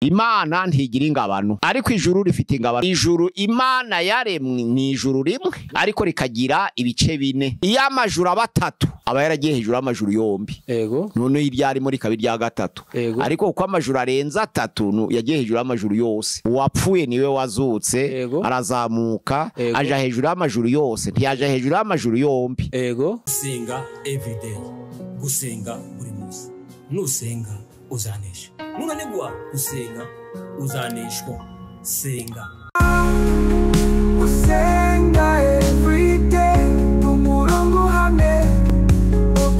Imana ntigira ingabano, ariko ijuru rifite ingabano. Ijuru Imana yaremwe ni ijuru rimwe, ariko rikagira ibice bine. Iyo amajuru aba atatu aba yaragiye hejuru y'amajuru yombi. Yego. None iryarimo rikaba irya gatatu. Yego. Ariko uko amajuru arenze atatu yagiye hejuru y'amajuru yose. Uwapfuye niwe wazutse. Yego. Arazamuka. Yego. Aja hejuru y'amajuru yose, ntiyaja hejuru y'amajuru yombi. Yego. Gusenga everyday, gusenga buri munsi. Nusenga uzanesha, nunanigwa gusenga uzaneshwa. Senga. Gusenga everyday, umurongo uhamye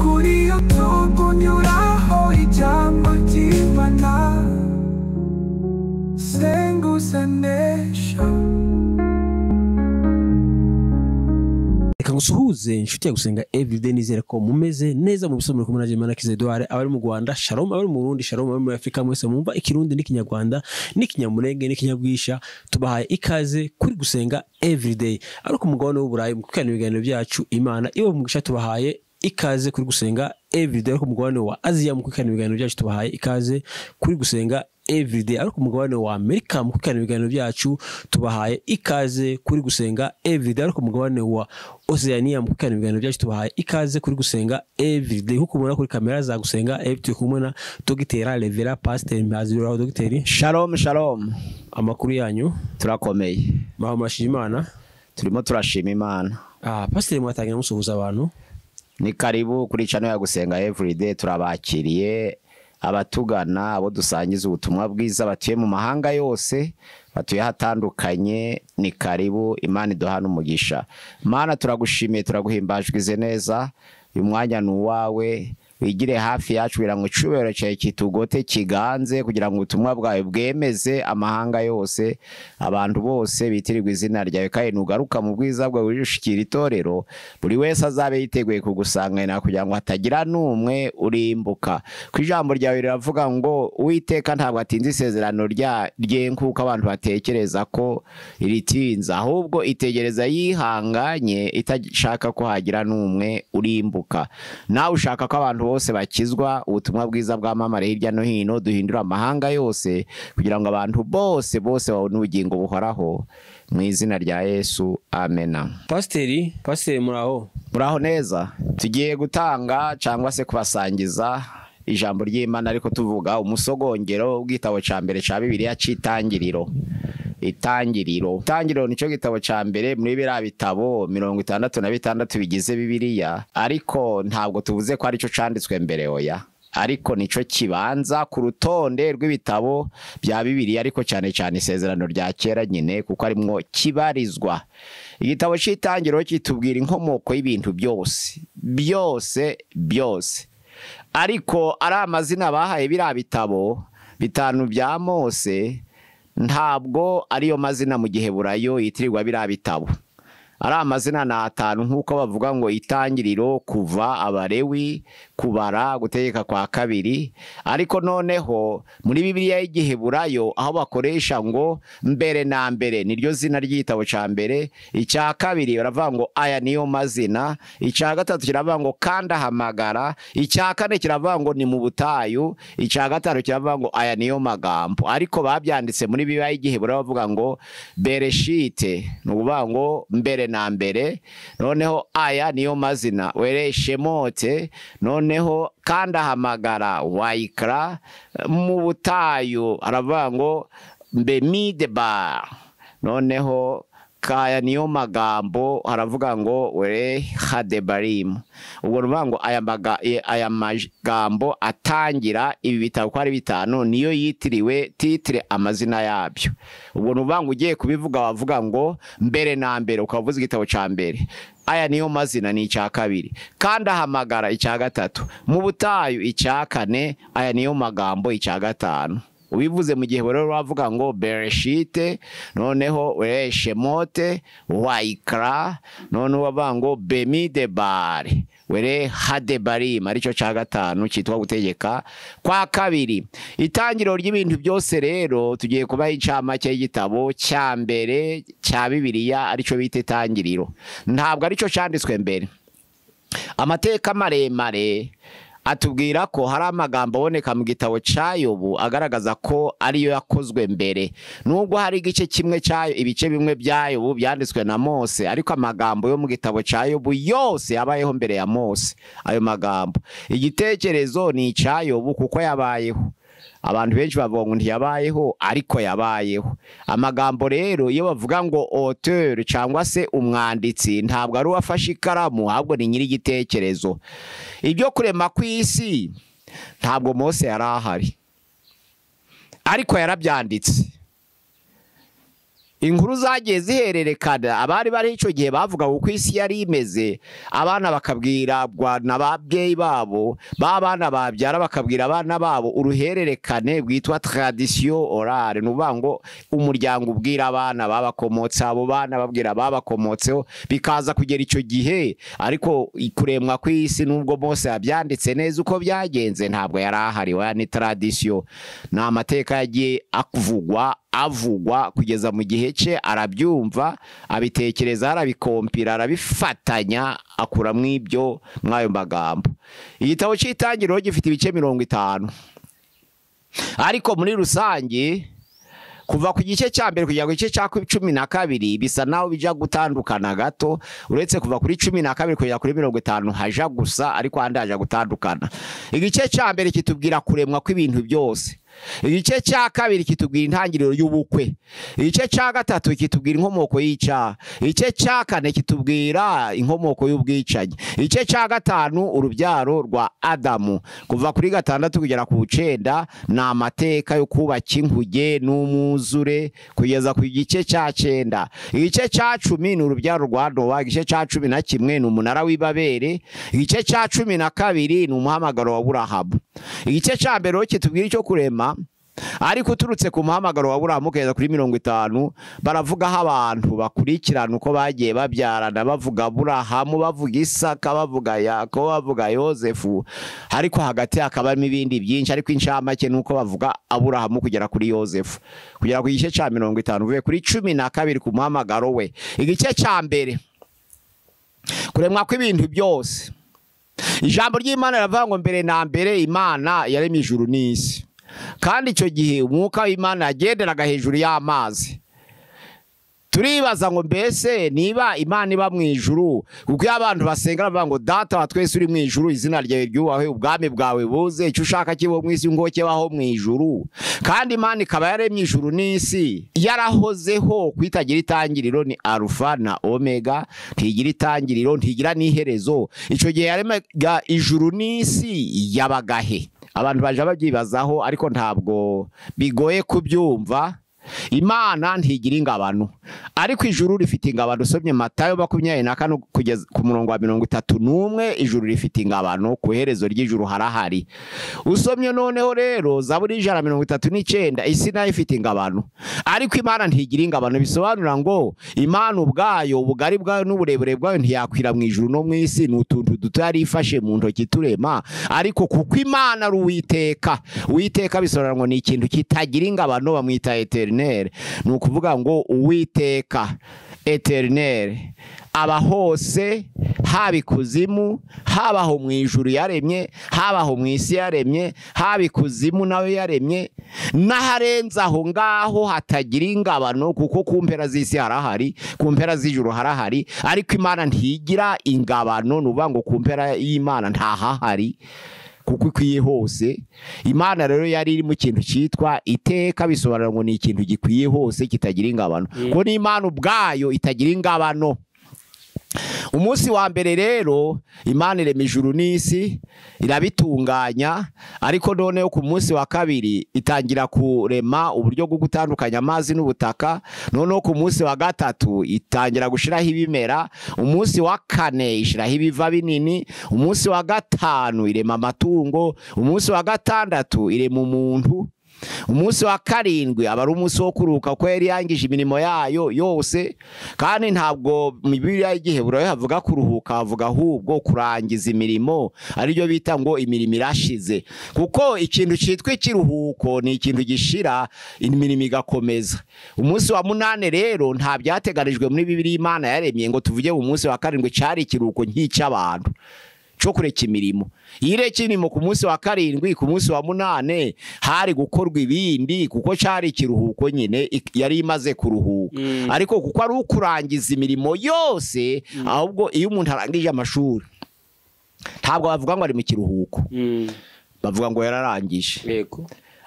kuri YouTube unyuraho ijambo ry'Imana. Senga uzanesha. Reka ngusuhuze inshuti ya Gusenga Everyday, nizere ko mumeze neza mu bisomero kumwe na Jemana Kizedware. Abari mu Rwanda shalom, abari mu Burundi shalom, abari muri Afrika mwese mumva ikirundi n'ikinyarwanda n'ikinyamurenge n'ikinyabwisha, tubahaye ikaze kuri Gusenga Everyday. Ariko ku mugabane w'Uburayi mu kwikana ibiganiro byacu, Imana iwe mugisha, tubahaye ikaze kuri Gusenga Everyday. Ariko ku mugabane wa Aziya mu kwikana ibiganiro byacu, tubahaye ikaze kuri Gusenga Everyday. Ariko ku mugabane wa Amerika mu kwikana ibiganiro byacu, tubahaye ikaze kuri Gusenga Everyday. Ariko ku mugabane wa Oceania mu kwikana ibiganiro byacu, tubahaye ikaze kuri Gusenga Everyday. Nkuko mubona kuri kamera za Gusenga Everyday, turi kumwe na Dogiteri Revera Pastor Mpaziraho. Dogiteri, Shalom shalom. Amakuru yanyu? Turakomeye. Maho murashima Imana? Turimo turashima Imana. Pastor, mwatangira musuhuza abantu. Ni karibu kuri channel ya Gusenga Everyday, turabakiriye abatugana, abo dusangiza ubutumwa bwiza, batuye mu mahanga yose, batuye hatandukanye, ni karibu. Imana iduhana umugisha. Mana turagushimiye, turaguhimbajwize neza. Uyu mwanya ni uwawe, wigire hafi yacu kugira ngo icubahiro cyawe kitugote kiganze, kugira ngo ubutumwa bwawe bwemeze amahanga yose, abantu bose bitirirwa izina ryawe. Kandi nugaruka mu bwiza bwawe ushikira itorero, buri wese azabe yiteguye kugusanganira, kugira ngo hatagira n'umwe urimbuka. Ku ijambo ryawe riravuga ngo Uwiteka ntabwo atinze isezerano rye nk'uko abantu batekereza ko iritinza, ahubwo itegereza yihanganye, itashaka ko hagira n'umwe urimbuka. Nawe ushaka ko abantu bose bakizwa, ubutumwa bwiza bwamamare hirya no hino, duhindura amahanga yose, kugira ngo abantu bose bose babone ubugingo buhoraho, mu izina rya Yesu, amena. Pasiteri, Pasiteri muraho? Muraho neza. Tugiye gutanga cyangwa se kubasangiza ijambo ry'Imana, ariko tuvuga umusogongero w'igitabo cya mbere cya Bibiliya cy'Itangiriro. Itangiriro. Itangiriro nico gitabo cya mbere muri biriya bitabo 66 bigize Bibiliya, ariko ntabwo tuvuze ko arico canditswe mbere, oya, ariko nico kibanza ku rutonde rw'ibitabo bya Bibiliya, ariko cyane cyane isezerano rya kera nyine, kuko arimwo kibarizwa. Igitabo cy'Itangiriro kitubwira inkomoko y'ibintu byose byose byose, ariko ari amazina bahaye biriya bitabo bitanu bya Mose ntabwo ariyo mazina mu giheburayo yitirirwa biriya bitabo. Ari amazina ni atanu, nk'uko bavuga ngo Itangiriro, Kuva, Abalewi, Kubara, Gutegeka kwa Kabiri. Ariko noneho muri Bibiliya y'igiheburayo aho bakoresha ngo mbere na mbere niryo zina ry'igitabo cya mbere, icya kabiri baravuga ngo aya niyo mazina, icya gatatu kiravuga ngo kandi ahamagara, icya kane kiravuga ngo ni mu butayu, icya gatanu kiravuga ngo aya niyo magambo. Ariko babyanditse muri Bibiliya y'igiheburayo bavuga ngo Bereshite, ni ukuvuga ngo mbere na mbere, noneho aya niyo mazina, Wereshemote, noneho kandi ahamagara, Wayikra, mu butayu aravuga ngo Mbemideba, noneho kaya niyo magambo haravuga ngo were hadebarim. Ubwo ruvuga ngo aya magambo atangira ibi bitabo ko ari bitanu niyo yitiriwe titire amazina yabyo. Ubwo ruvuga ngo ugiye kubivuga wavuga ngo mbere na mbere, ukavuza igitabo cya mbere, aya niyo mazina ni icya kabiri, kandi ahamagara icya gatatu, mu butayu icya kane, aya niyo magambo icya gatanu. Ubivuze mu gihe rero bavuga ngo Bereshite, noneho Wereshemote, Wayikra, noneho bavuga ngo Bemidebare, were hadebarim, aricyo cya gatanu cyitwa Gutegeka kwa Kabiri. Itangiriro ry'ibintu byose rero tugiye kubaha incamake y'igitabo cya mbere cya Bibiliya, aricyo bita Itangiriro. Ntabwo aricyo cyanditswe mbere. Amateka maremare Atubwira ko hari amagambo aboneka mu gitabo cya Yobu agaragaza ko ariyo yakozwe mbere, nubwo hari igice kimwe cyayo, ibice bimwe bya Yobu byanditswe na Mose, ariko amagambo yo mu gitabo cya Yobu yose yabayeho mbere ya Mose. Ayo magambo, igitekerezo ni icya Yobu kuko yabayeho. Abantu benshi bavuga ngo ntiyabayeho, ariko yabayeho. Amagambo rero iyo bavuga ngo auteur cyangwa se umwanditsi, ntabwo ari uwafashe ikaramu, ahubwo ni nyiri igitekerezo. Ibyo kurema kw'isi ntabwo Mose yari ahari, ariko yarabyanditse. Inkuru zagiye zihererekana, abari bari icyo gihe bavuga uko isi yari imeze, abana bakabwira n'ababyeyi babo, b'abana babyara bakabwira abana babo, uruhererekane rwitwa tradition orale. Ni ukuvuga ngo umuryango ubwira abana babakomotse, abo bana babwira babakomotseho, bikaza kugera icyo gihe. Ariko kuremwa kw'isi, nubwo Mose yabyanditse neza uko byagenze, ntabwo yari ahari. Oya, ni tradition, ni amateka yagiye avugwa avugwa kugeza mu gihe cye, arabyumva, abitekereza, arabikompira, arabifatanya, akuramo ibyo mw'ayo magambo. Igitabo cy'Itangiriro gifite ibice 50, ariko muri rusange kuva ku gice cya mbere kugera ku gice cya 12 bisa naho bija gutandukana gato, uretse kuva kuri 12 kugera kuri 50 haja gusa, ariko ahandi haja gutandukana. Igice cya mbere kitubwira kuremwa kw'ibintu byose. Igice cya kabiri kitubwira intangiriro y'ubukwe. Igice cya gatatu kitubwira inkomoko y'icyaha. Igice cya kane kitubwira inkomoko y'ubwicanyi. Igice cya gatanu urubyaro rwa Adamu. Kuva kuri 6 kugera ku 9 ni amateka yo kubaka inkuge n'umwuzure kugeza ku gice cya 9. Igice cya 10 ni urubyaro rwa Nowa. Igice cya 11 ni umunara w'Ibabere. Igice cya 12 ni umuhamagaro wa Aburahamu. Igice cya mbere kitubwira icyo kurema, ariko uturutse ku muhamagaro wa Aburahamu kugeza kuri 50 baravugaho abantu bakurikirana uko bagiye babyarana, bavuga Aburahamu, bavuga Isaka, bavuga Yakobo, bavuga Yozefu, ariko hagati hakabamo ibindi byinshi, ariko incamake nuko bavuga Aburahamu kugera kuri Yozefu, kugera ku gice cya 50 uvuye kuri 12 ku muhamagaro we. Igice cya mbere kuremwa kw'ibintu byose. Ijambo ry'Imana riravuga ngo mbere na mbere Imana yaremye ijuru n'isi. Kandi icyo gihe umwuka w'Imana yagenderaga hejuru y'amazi. Turibaza ngo mbese niba Imana iba mu ijuru, kuko iyo abantu basenga bavuga ngo Data wa twese uri mu ijuru, izina ryawe ryubahwe, ubwami bwawe buze, icyo ushaka kibe mu isi ngo kibaho mu ijuru. Kandi Imana ikaba yaremye ijuru n'isi, yarahozeho kwitagira itangiriro, ni Alpha na Omega, ntigira itangiriro, ntigira n'iherezo. Icyo gihe yaremaga ijuru n'isi yabagahe? Abantu baje babyibazaho, ariko ntabwo bigoye kubyumva. Imana ntigira ingabano, ariko ijuru rifite ingabano. Usomye Matayo 24 kugeza ku murongo wa 31, ijuru rifite ingabano, ku iherezo ry'ijuru harahari. Usomye noneho rero Zaburi 139, isi nayo ifite ingabano, ariko Imana ntigira ingabano. Bisobanura ngo Imana ubwayo, ubugari bwayo n'uburebure bwayo ntiyakwira mu ijuru no mu isi, ni utuntu duto yari ifashe mu ntoki turema. Ariko kuko Imana ari Uwiteka, Uwiteka bisobanura ngo ni ikintu kitagira ingabano, bamwita Eternel. Ni ukuvuga ngo Uwiteka Eternel aba hose, haba ikuzimu, habaho mu ijuru yaremye, habaho mu isi yaremye, haba ikuzimu nawe yaremye, n'aharenze aho ngaho hatagira ingabano, kuko ku mpera z'isi harahari, ku mpera z'ijuru harahari, ariko Imana ntigira ingabano. Ni ukuvuga ngo ku mpera y'Imana ntahahari, kuko ikwiye hose. Imana rero yari iri mu kintu cyitwa iteka, bisobanura ngo ni ikintu gikwiye hose kitagira ingabano, ko n'Imana ubwayo itagira ingabano. Umunsi wa mbere rero Imana irema ijuru n'isi irabitunganya, ariko noneho ku munsi wa kabiri itangira kurema uburyo bwo gutandukanya amazi n'ubutaka. Noneho ku munsi wa gatatu itangira gushiraho ibimera, umunsi wa kane ishiraho ibiva binini, umunsi wa gatanu irema amatungo, umunsi wa gatandatu irema umuntu, umunsi wa karindwi aba ari umunsi wo kuruhuka, kuko yari yangije imirimo yayo yose. Kandi ntabwo mu Bibiliya y'Igiheburayo havuga kuruhuka, havuga ahubwo kurangiza imirimo, aribyo bita ngo imirimo irashize. Kuko ikintu cyitwa ikiruhuko ni ikintu gishira, imirimo igakomeza. Umunsi wa munane rero nta byateganijwe muri Bibiliya Imana yaremye ngo tuvuge mu munsi wa karindwi cyari ikiruhuko nk'icy'abantu. Cyo kureka imirimo. Iyo ireka imirimo ku munsi wa karindwi, ku munsi wa munane hari gukorwa ibindi, kuko cyari ikiruhuko nyine, yari imaze kuruhuka. Ariko kuko ari ukurangiza imirimo yose, ahubwo iyo umuntu arangije amashuri ntabwo bavuga ngo ari mu kiruhuko, bavuga ngo yararangije.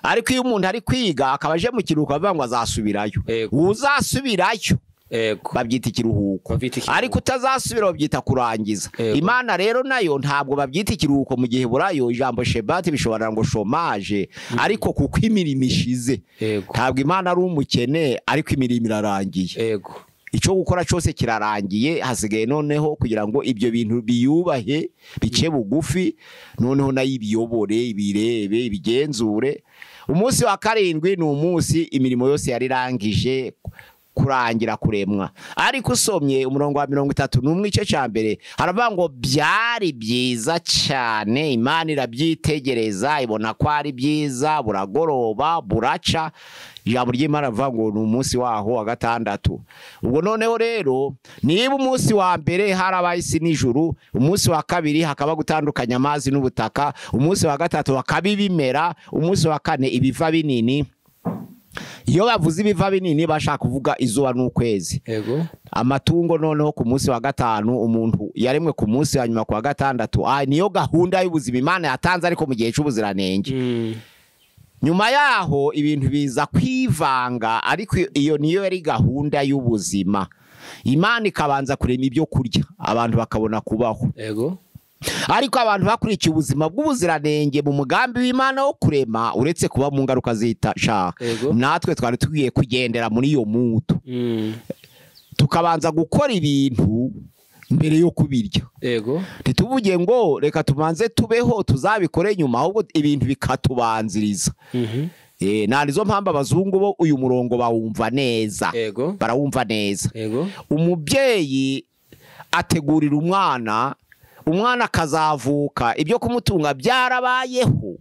Ariko iyo umuntu ari kwiga akaba aje mu kiruhuko, bavuga ngo azasubirayo. Uzasubirayo babyita ikiruhuko, ariko utazasubira babyita kurangiza. Imana rero nayo ntabwo babyita ikiruhuko mu gihe burayo, ijambo shebati bishobora ngo shomaje, ariko kuko imirimo ishize. Ntabwo Imana ari umukene, ariko imirimo irarangiye. Icyo gukora cyose kirarangiye, hasigaye noneho kugira ngo ibyo bintu biyubahe, bice bugufi, noneho nayo ibiyobore, ibirebe, ibigenzure. Umunsi wa karindwi ni umunsi imirimo yose yari irangije kurangira kuremwa. Ariko usomye umurongo wa 31 igice cya mbere, haravuga ngo byari byiza cyane, Imana irabyitegereza ibona ko ari byiza, buragoroba buraca. Ijambo ry'Imana rivuga ngo ni umunsi waho wa gatandatu. Ubwo noneho rero niba umunsi wa mbere harabaye isi n'ijuru, umunsi wa kabiri hakaba gutandukanya amazi n'ubutaka, umunsi wa gatatu hakaba ibimera, umunsi wa kane ibiva binini. Iyo bavuze ibiva binini bashaka kuvuga izuba n'ukwezi. Amatungo noneho ku munsi wa gatanu, umuntu yaremwe ku munsi wa nyuma ku wa gatandatu. Niyo gahunda y'ubuzima Imana yatanze, ariko mu gihe cy'ubuziranenge. Nyuma yaho ibintu biza kwivanga, ariko iyo niyo yari gahunda y'ubuzima. Imana ikabanza kurema ibyo kurya, abantu bakabona kubaho. Ariko abantu bakurikiye ubuzima bw'ubuziranenge mu mugambi w'Imana wo kurema, uretse kuba mu ngaruka z'icyaha, natwe twari tugiye kugendera muri iyo mutu, tukabanza gukora ibintu mbere yo kubirya. Ntituvuge ngo reka tubanze tubeho tuzabikore nyuma, ahubwo ibintu bikatubanziriza. Narizo mpamvu abazungu bo uyu murongo bawumva neza. Barawumva neza. Umubyeyi ategurira umwana, umwana akazavuka ibyo kumutunga byarabayeho.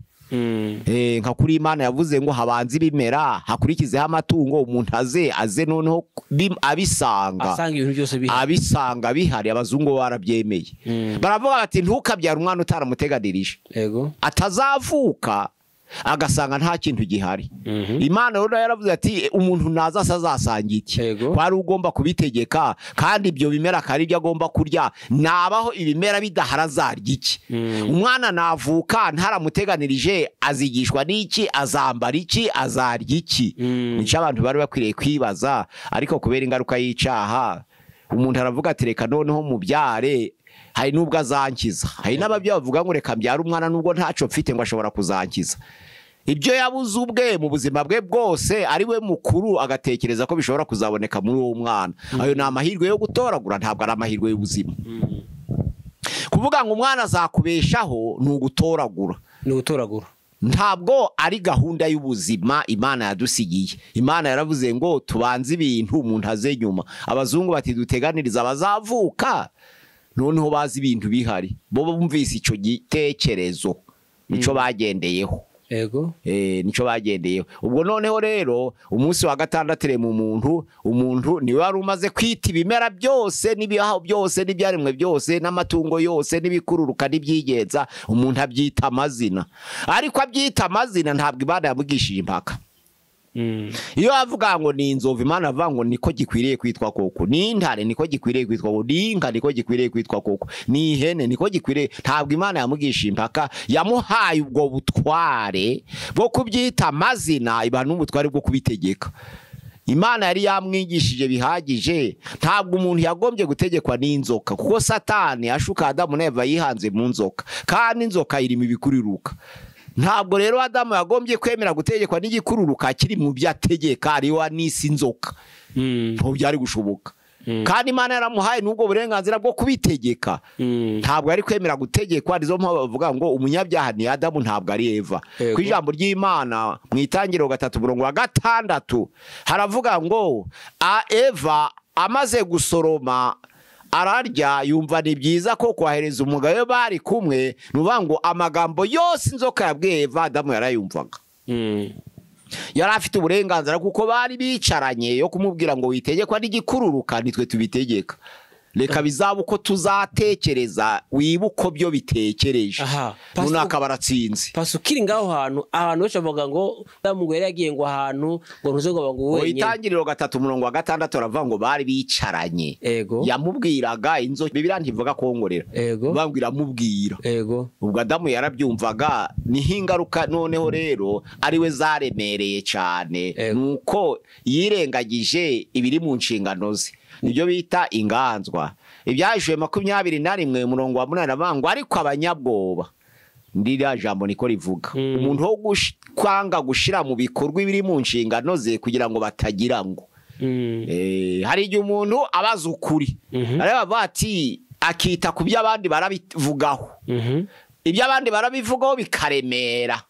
Nka kuri Imana yavuze ngo habanze ibimera hakurikizeho amatungo, umuntu aze noneho abisanga, asanga ibintu byose bihari, abisanga bihari. Abazungu barabyemeye, baravuga bati ntukabyara umwana utaramuteganirije, atazavuka agasanga nta kintu gihari. Imana rero yaravuze ati umuntu naza azasanga iki, kwari ugomba kubitegeka, kandi ibyo bimera kari ibyo agomba kurya, nabaho ibimera bidahara azarya iki? Umwana navuka ntaramuteganirije azigishwa n'iki, azambara iki, azarya iki? Nico abantu bari bakwiriye kwibaza, ariko kubera ingaruka y'icyaha umuntu aravuga ati reka noneho mubyare, hari nubwo azankiza. Hari n'ababyeyi bavuga ngo reka mbyare umwana nubwo ntaco mfite ngo ashobora kuzankiza. Ibyo yabuze ubwe mu buzima bwe bwose, ari we mukuru agatekereza ko bishobora kuzaboneka muri uwo mwana. Ayo ni amahirwe yo gutoragura, ntabwo ari amahirwe y'ubuzima. Kuvuga ngo umwana azakubeshaho ni ugutoragura. Ni ugutoragura. Ntabwo ari gahunda y'ubuzima Imana yadusigiye. Imana yaravuze ngo tubanze ibintu umuntu aze nyuma. Abazungu bati duteganiriza abazavuka noneho bazi ibintu bihari. Bo bumvise icyo gitekerezo nico bagendeyeho. Nico bagendeyeho. Ubwo noneho rero umunsi wa gatandatu mu umuntu niwe wari umaze kwita ibimera byose n'ibihaho byose n'ibyaremwe byose n'amatungo yose n'ibikururuka n'ibyigenza, umuntu abyita amazina. Ariko abyita amazina ntabwo Imana yamugishije impaka. Iyo avuga ngo ni inzovu, Imana avuga ngo niko gikwiriye kwitwa koko, ni intare niko gikwiriye kwitwa koko, ni inka niko gikwiriye kwitwa koko, ni ihene niko gikwiriye. Ntabwo Imana yamugisha impaka, yamuhaye ubwo butware bwo kubyita amazina, iba n'ubutware bwo kubitegeka. Imana yari yamwigishije bihagije. Ntabwo umuntu yagombye gutegekwa n'inzoka, kuko Satani ashuka Adamu na Eva yihanze mu nzoka, kandi inzoka irimo ibikuriruka. Ntabwo rero Adamu yagombye kwemera gutegekwa n'igikururuka kiri mu byo ategeka, ari wa n'isi inzoka. Ntabwo byari gushoboka. Kandi Imana yaramuhaye n'ubwo burenganzira bwo kubitegeka. Ntabwo yari kwemera gutegekwa. Nizo mpamvu bavuga ngo umunyabyaha ni Adamu ntabwo ari Eva. Ku ijambo ry'Imana mu Itangiriro 3:6 haravuga ngo Eva amaze gusoroma ararya, yumva ni byiza ko kwahereza umugabo bari kumwe. Nuvuga ngo amagambo yose inzoka yabwiye Eva, Adamu yarayumvaga. Yari afite uburenganzira kuko bari bicaranye yo kumubwira ngo witegekwa n'igikururuka nitwe tubitegeka. Reka bizaba uko tuzatekereza, wibuka byo bitekereje. None akaba aratsinze. Pasi ukiri ngaho hantu abantu benshi bavuga ngo Adamu yari yagiye ngo ahantu ngo ntuze ngo ngo wenyine. Itangiriro 3:6 aravuga ngo bari bicaranye. Yamubwiraga inzo Bibiliya ntivuga kongorera. Bambwira amubwira. Ubwo Adamu yarabyumvaga, niho ingaruka noneho rero ariwe zaremereye cyane. Nuko yirengagije ibiri mu nshingano ze. Nibyo bita inganzwa. Ibyahishuwe 21:8 bangwa ariko abanyabwoba. Ndiriya jambo niko rivuga. Umuntu wo kwanga gushira mu bikorwa ibiri mu nshingano ze kugira ngo batagira ngo. Hari igihe umuntu abaza ukuri. Areba bati akita ku byo abandi barabivugaho. Ibyo abandi barabivugaho bikaremera.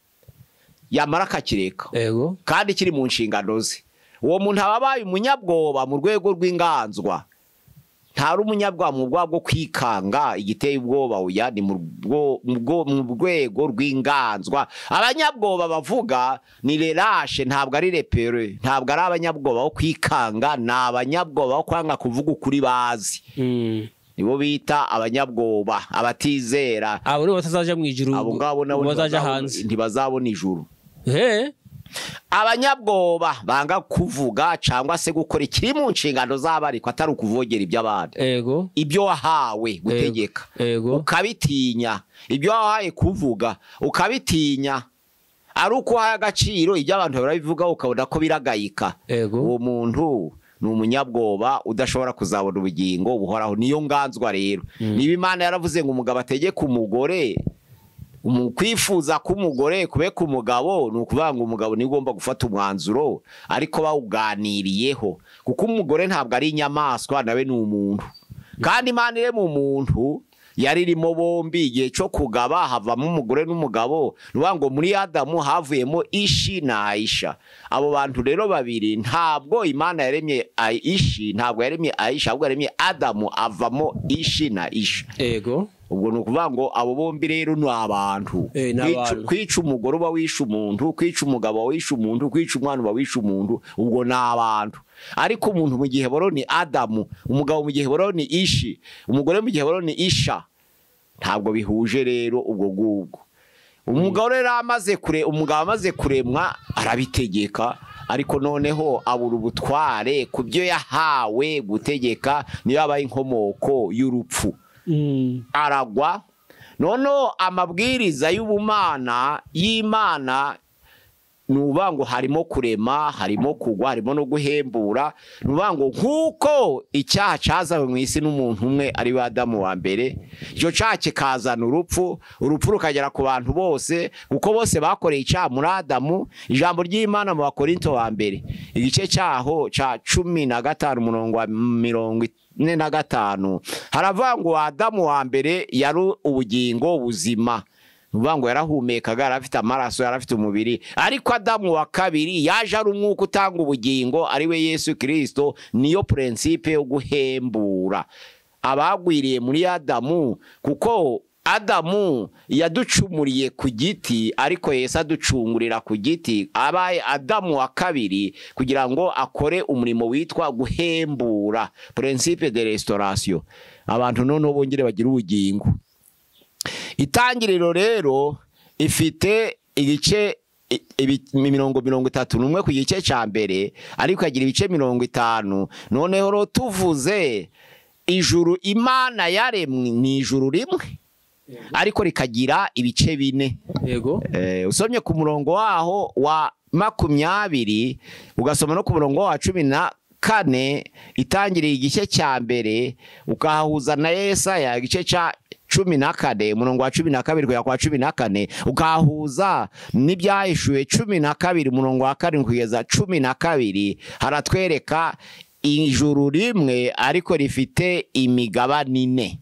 Yamara akakireka. Kandi kiri mu nshingano ze. Uwo muntu ababaye umunyabwoba mu rwego rw'inganzwa. Ntari umunyabwoba mu bwoba bwo kwikanga igiteye ubwoba, oya, ni mu rwego rw'inganzwa. Abanyabwoba bavuga ni relâche, ntabwo ari repere, ntabwo ari abanyabwoba bo kwikanga, ni abanyabwoba bo kwanga kuvuga ukuri bazi. Nibo bita abanyabwoba, abatizera. Abo nibo batazaja mu ijuru, abo ngabo nabo bazaja hanze, ntibazabona ijuru. Abanyabwoba banga kuvuga cyangwa se gukora ikiri mu nshingano zabo, ariko atari ukuvogera iby'abandi. Ibyo wahawe gutegeka ukabitinya, ibyo wahaye kuvuga ukabitinya, ari uko uhaye agaciro ibyo abantu barabivuga ukabona ko biragayika. Uwo muntu ni umunyabwoba udashobora kuzabona ubugingo buhoraho. Niyo nganzwa rero. Niba Imana yaravuze ngo umugabo ategeke umugore, kwifuza k'umugore kube ku mugabo, ni ukuvuga ngo umugabo niwe ugomba gufata umwanzuro ariko bawuganiriyeho, kuko umugore ntabwo ari inyamaswa, nawe ni umuntu. Kandi Imana irema umuntu yari irimo bombi, igihe cyo kugaba havamo umugore n'umugabo. Ni ukuvuga ngo muri Adamu havuyemo Ishi na Aisha. Abo bantu rero babiri, ntabwo Imana yaremye Ishi, ntabwo yaremye Aisha, ahubwo yaremye Adamu avamo Ishi na Isha. Ubwo ni ukuvuga ngo abo bombi rero ni abantu. Kwica umugore uba wishe umuntu, kwica umugabo wishe umuntu, kwica umwana uba wishe umuntu, ubwo ni abantu. Ariko umuntu mu gihe boro ni Adamu, umugabo mu gihe boro ni Ishi, umugore mu gihe boro ni Isha. Ntabwo bihuje rero ubwo ngubwo. Umugabo rero umugabo amaze kuremwa arabitegeka, ariko noneho abura ubutware ku byo yahawe gutegeka, niyo yabaye inkomoko y'urupfu. Aragwa. Noneho amabwiriza y'ubumana y'Imana nuba ngo harimo kurema, harimo kugwa, harimo no guhembura. Nuba ngo nkuko icyaha cyazawe mu isi n'umuntu umwe ari we Adamu wa mbere, icyo cyaha kikazana urupfu, urupfu rukagera ku bantu bose, kuko bose bakoreye icyaha muri Adamu. Ijambo ry'Imana mu Bakorinto wa mbere igice cyaho ca 15 umurongo wa 45 haravuga ngo Adamu wa mbere yari ubugingo buzima, nuvuga ngo yarahumekaga, yari afite amaraso, yari afite umubiri. Ariko Adamu wa kabiri yaje ari umwuka utanga ubugingo, ari we Yesu Kristo. Niyo principe yo guhembura abagwiriye muri Adamu, kuko Adamu yaducumuriye ku giti, ariko Yesu aducungurira ku giti. Abaye Adamu wa kabiri kugira ngo akore umurimo witwa guhembura, principe de restauration, abantu noneho bongere bagira ubugingo. Itangiriro rero ifite igice 31 ku gice cya mbere, ariko agira ibice 50. Noneho rero tuvuze ijuru Imana yaremwe ni ijuru rimwe, ariko rikagira ibice bine. Usomye ku murongo waho wa 20 ugasoma no ku murongo wa 14, itangiriye igice cya mbere, ukahahuza na Yesaya igice cya 14 umurongo wa 12 kugera kwa 14, ukahahuza n'ibyahishuwe 12 umurongo wa 7 kugeza 12, haratwereka ijuru rimwe ariko rifite imigabane ine.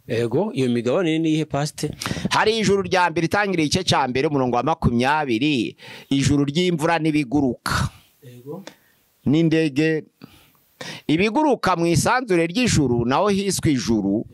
Iyo migabane ine ni iyihe, Pastor? Hari ijuru rya mbere itangiriye igice cya mbere umurongo wa 20, ijuru ry'imvura n'ibiguruka. N'indege Ibiguruka mu isanzure ry'ijuru naho hiswe ijuru,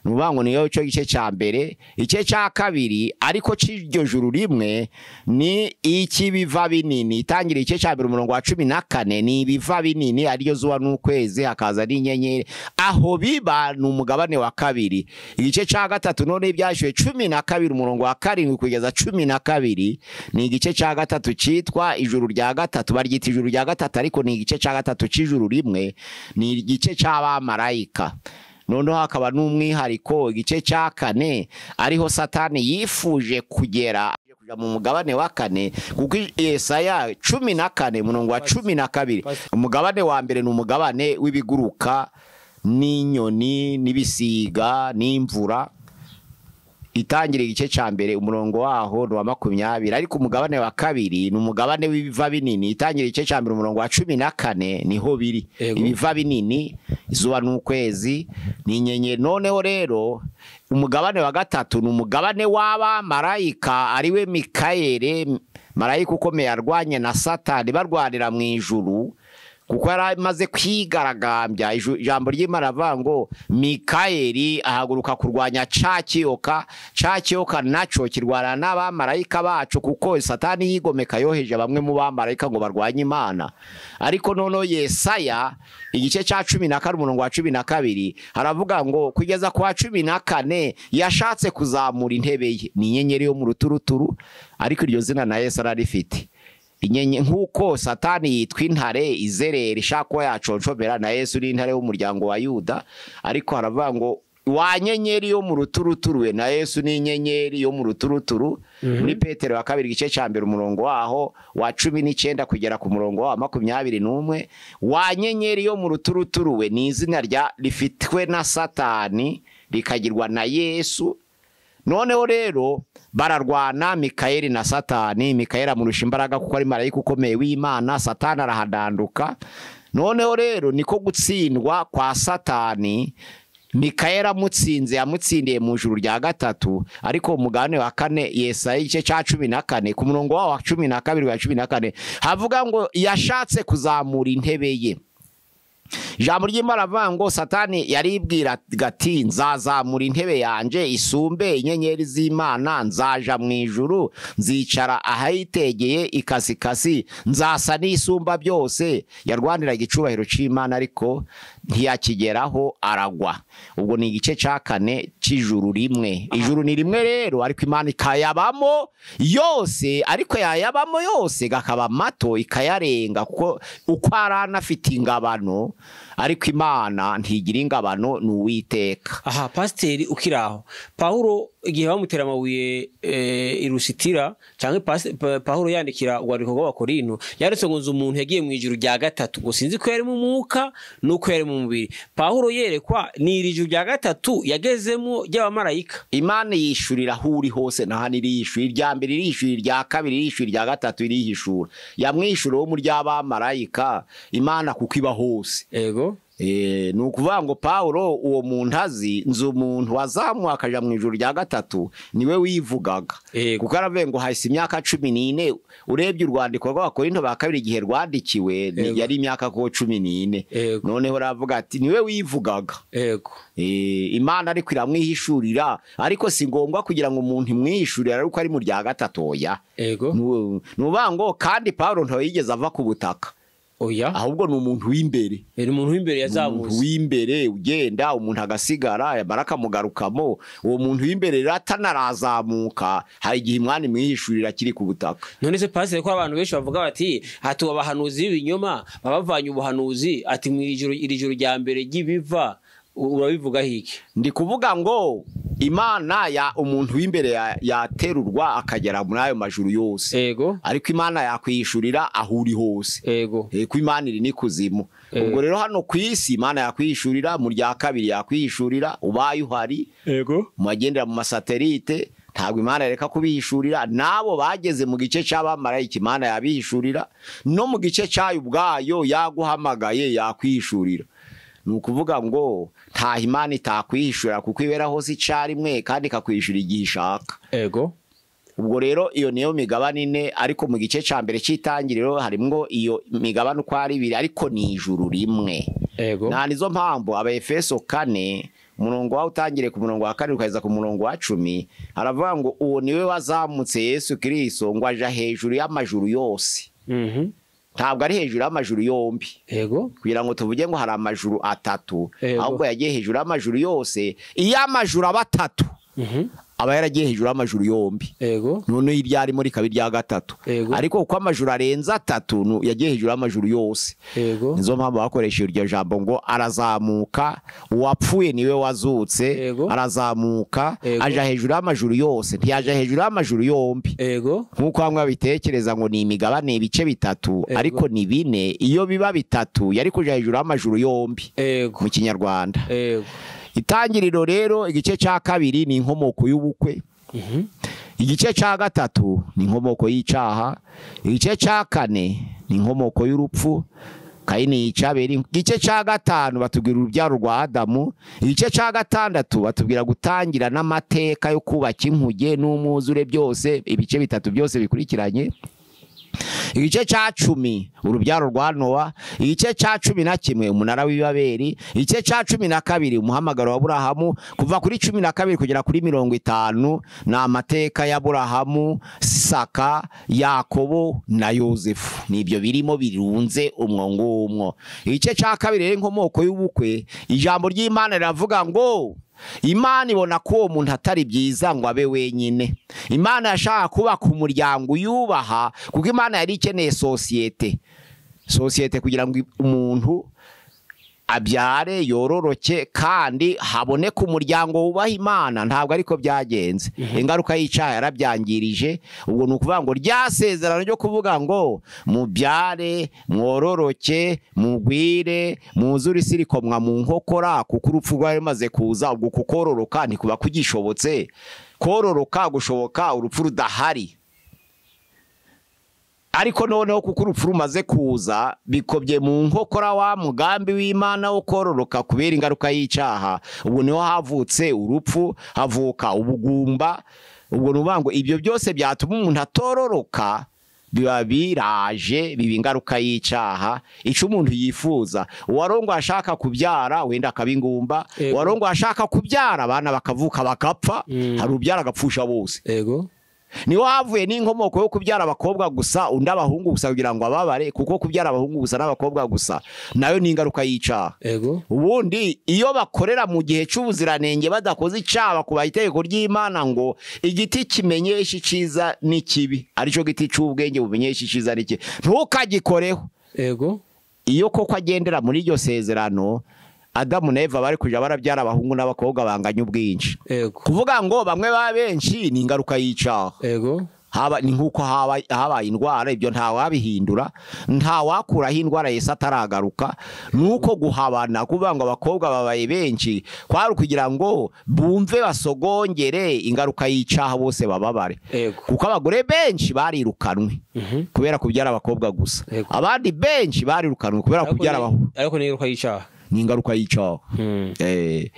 ni ukuvuga ngo niyo cyo gice cya mbere. Igice cya kabiri ariko cy'iryo juru rimwe ni icy'ibiva binini. Itangira igice cya mbere umurongo wa 14 ni ibiva binini, ariyo zuba n'ukwezi, hakaza n'inyenyeri. Aho biba ni umugabane wa kabiri. Igice cya gatatu none ibyashyuwe 12 umurongo wa 7 kugeza 12 ni igice cya gatatu cyitwa ijuru rya gatatu. Baryita ijuru rya gatatu ariko ni igice cya gatatu cy'ijuru rimwe, ni igice cy'abamarayika. Noneho hakaba n'umwihariko igice cya kane ariho Satani yifuje kugera mu mugabane wa kane, kuko Yesaya 14 umurongo wa 12, umugabane wa mbere ni umugabane w'ibiguruka n'inyoni n'ibisiga n'imvura. Itangira igice cya mbere umurongo waho ni wa 20, ariko umugabane wa kabiri ni umugabane w'ibiva binini. Itangira igice cya mbere umurongo wa 14 niho biri ibiva binini, izuba n'ukwezi n'inyenyeri. Noneho rero umugabane wa gatatu ni umugabane w'abamarayika, ariwe Mikayeli, marayika ukomeye arwanye na Satani barwanira mu ijuru, kuko yari amaze kwigaragambya. Ijambo ry'Imana rivuga ngo Mikayeli ahaguruka kurwanya ca kiyoka, ca kiyoka naco kirwana n'abamarayika bacu, kuko Satani yigomeka yoheje bamwe mu bamarayika ngo barwanye Imana. Ariko noneho Yesaya igice cya 14 umurongo wa 12 haravuga ngo kugeza kwa 14 yashatse kuzamura intebe ye, ni inyenyeri yo mu ruturuturu, ariko iryo zina na Yesu ararifite. Inyenye nkuko Satani yitwa intare izerera ishaka yaconshomera, na Yesu ni intare w'umuryango wa Yuda. Ariko haravuga ngo wa nyenyeri yo mu ruturuturu, na Yesu ni inyenyeri yo mu ruturuturu. Muri Petero wa kabiri igice cya mbere umurongo waho wa 19 kugera ku murongo wa 21, wa nyenyeri yo mu ruturuturu we ni izina rya rifitwe na Satani rikagirwa na Yesu. Noneho rero bararwana Mikayeli na Satani. Mikayeli amurusha imbaraga kuko ari marayika ukomeye w'Imana, Satani arahadanduka. Noneho rero niko gutsindwa kwa Satani. Mikayeli amutsinze, yamutsindiye mu ijuru rya gatatu. Ariko umugabane wa kane Yesaya igice cya 14 ku murongo wa 12 wa 14 havuga ngo yashatse kuzamura intebe ye. Ijambo ry'Imana rivuga ngo Satani yaribwira ati nzazamura intebe yanje isumbe inyenyeri z'Imana, nzaja mu ijuru, nzicara ahayitegeye ikasikasi, nzasa n'isumba byose. Yarwaniraga icubahiro c'Imana ariko ntiyakigeraho, aragwa. Ubwo ni igice cya kane cy'ijuru rimwe. Ijuru ni rimwe rero, ariko Imana ikayabamo yose, ariko yayabamo yose gakaba mato ikayarenga, kuko uko arana afite ingabano, ariko Imana ntigira ingabano, ni Uwiteka. Aha pasiteri ukiraho, Paulo igihe bamutera amabuye i Lusitira, cyangwa Paulo yandikira urwandiko rw'Abakorinto, yanditse ngo nzi umuntu yagiye mu ijuru rya gatatu, ngo sinzi ko yari mu mwuka nuko yari mu mubiri. Paulo yerekwa ni iri juru rya gatatu yagezemo ry'abamarayika. Imana yishurira aho uri hose, na hano irishura. Irya mbere irishura, irya kabiri irishura, irya gatatu irihishura. Yamwishura wo mu ry'abamarayika, Imana kuko iba hose. Ego. Ni ukuvuga ngo Paulo uwo muntu azi nzi umuntu wazamuwe akaja mu ijuru rya gatatu niwe wivugaga, kuko aravuga ngo hahise imyaka 14. Urebye urwandiko rw'Abakorinto ba kabiri igihe rwandikiwe yari imyaka ko 14. Noneho aravuga ati niwe wivugaga. Ego. Imana ariko iramwihishurira, ariko si ngombwa kugira ngo umuntu imwihishurire ariko ari mu rya gatatu, oya. Ego. Ni ukuvuga ngo kandi Paulo ntiyigeze ava ku butaka. Oya. Ahubwo ni umuntu w'imbere. Ni umuntu w'imbere yazamutse. Umuntu w'imbere ugenda umuntu agasigara baraka mugarukamo. Uwo muntu w'imbere atanarazamuka, hari igihe Imana imwihishurira akiri ku butaka. None se pastor ko abantu benshi bavuga bati hatu abahanuzi b'ibinyoma babavanye ubuhanuzi, ati mu ijuru iri juru rya mbere ry'ibiva, urabivuga hiki? Ndi kuvuga ngo Imana ya umuntu w'imbere yaterurwa akagera muri ayo majuru yose. Ego. Ariko Imana yakwishurira aho uri hose. Ego. Ko Imana iri nikuzimu. Ubwo rero hano ku isi Imana yakwishurira mu rya kabiri, yakwishurira ubaye uhari. Ego. Mu bagendera mu masatelite ntabwo Imana yareka kubihishurira. Nabo bageze mu gice cy'abamarayika Imana yabihishurira, no mu gice cyayo ubwayo yaguhamagaye yakwishurira. Ni ukuvuga ngo nta Imana itakwihishura kuko ibera hose icyarimwe kandi ikakwishura igihe ishaka. Ego. Ubwo rero iyo niyo migabane ine, ariko mu gice cya mbere cy'itangiriro harimwo iyo migabane uko ari ibiri, ariko ni ijuru rimwe. Ego. Nta nizo mpamvu Abaefeso 4 umurongo wa utangire ku murongo wa 2 ukageza ku murongo wa 10 haravuga ngo uwo niwe wazamutse Yesu Kristo ngo aja hejuru y'amajuru yose. Ntabwo ari hejuru y'amajuru yombi. Ego. Kugira ngo tuvuge ngo hari amajuru atatu, Ego. ahubwo yagiye hejuru y'amajuru yose. Iyo amajuru aba atatu aba yaragiye hejuru y'amajuru yombi. Ego. None iryo arimo rikaba irya gatatu. Ego. Ariko uko amajuru arenze atatu yagiye hejuru y'amajuru yose. Ego. Nizo mpamvu bakoresha iryo jambo ngo arazamuka, uwapfuye niwe wazutse. Ego. Arazamuka. Ego. Aja hejuru y'amajuru yose, ntiyaja hejuru y'amajuru yombi. Ego. Nkuko bamwe babitekereza ngo ni imigabane ibice bitatu. Ego. Ariko ni bine. Iyo biba bitatu yari kuja hejuru y'amajuru yombi. Ego. Mu Kinyarwanda. Ego. Itangiriro rero igice cya kabiri ni inkomoko y'ubukwe. Igice cya gatatu ni inkomoko y'icaha. Igice cya kane ni inkomoko y'urupfu, Kayini yica Abeli. Igice cya gatanu batubwira urubyaro rwa Adamu. Igice cya gatandatu batubwira gutangira n'amateka yo kubaka inkuge n'umwuzure, byose ibice bitatu byose bikurikiranye. Igice cya 10 urubyaro rwa Nowa. Igice cya 11 umunara w'Ibabeli. Igice cya 12 umuhamagaro wa Aburahamu. Kuva kuri 12 kugera kuri 50 ni amateka ya Aburahamu, Isaka, Yakobo na Yozefu. Nibyo birimo birunze umwo ngumwo. Igice cya kabiri rero inkomoko y'ubukwe, ijambo ry'Imana riravuga ngo Imana ibona ko uwo muntu atari byiza ngo abe wenyine. Imana yashaka kubaka umuryango uyubaha, kuko Imana yari ikeneye sosiyete. Sosiyete kugira ngo umuntu abyare yororoke kandi haboneke umuryango wubaha Imana. Ntabwo ariko byagenze. Ingaruka y'icaha yarabyangirije. Ubwo ni ukuvuga ngo rya sezerano ryo kuvuga ngo mubyare mwororoke mugwire muzure isi rikomwa mu nkokora, kuko urupfu rwari rumaze kuza. Ubwo kukororoka ntikuba kugishobotse. Kororoka gushoboka urupfu rudahari. Ariko noneho kuko urupfu rumaze kuza bikobye mu nkokora wa mugambi w'Imana wo kororoka kubera ingaruka y'icaha. Ubwo niho havutse urupfu, havuka ubugumba. Ubwo nuvuga ngo ibyo byose byatuma umuntu atororoka biba biraje, biba ingaruka y'icaha. Ico umuntu yifuza, uwarongo ashaka kubyara wenda akaba ingumba, uwarongo ashaka kubyara abana bakavuka bakapfa, hari ubyara agapfusha bose. Ego. Niho havuye n'inkomoko yo kubyara abakobwa gusa undi abahungu gusa kugira ngo ababare, kuko kubyara abahungu gusa n'abakobwa gusa nayo ni ingaruka y'icaha. Ego. Ubundi iyo bakorera mu gihe cy'ubuziranenge badakoze icaha kubaha itegeko ry'Imana ngo igiti kimenyesha iciza n'ikibi, arico giti cy'ubwenge bumenyesha iciza n'ikibi, ntukagikoreho. Ego. Iyo koko agendera muri iryo sezerano, Adamu na Eva bari kuja barabyara abahungu n'abakobwa banganya ubwinshi. Ego. Kuvuga ngo bamwe ba benshi ni ingaruka y'icaha. Ego. Haba ni nkuko haba indwara, ibyo nta wabihindura, nta wakuraho indwara Yesu ataragaruka. Nuko guhabana kuvuga ngo abakobwa babaye benshi kwari kugira ngo bumve basogongere ingaruka y'icaha bose bababare. Ego. Kuko abagore benshi barirukanwe kubera kubyara abakobwa gusa. Ego. Abandi benshi barirukanwe kubera kubyara abahungu. Ariko ni ingaruka y'icaha. Ni ingaruka y'icaha.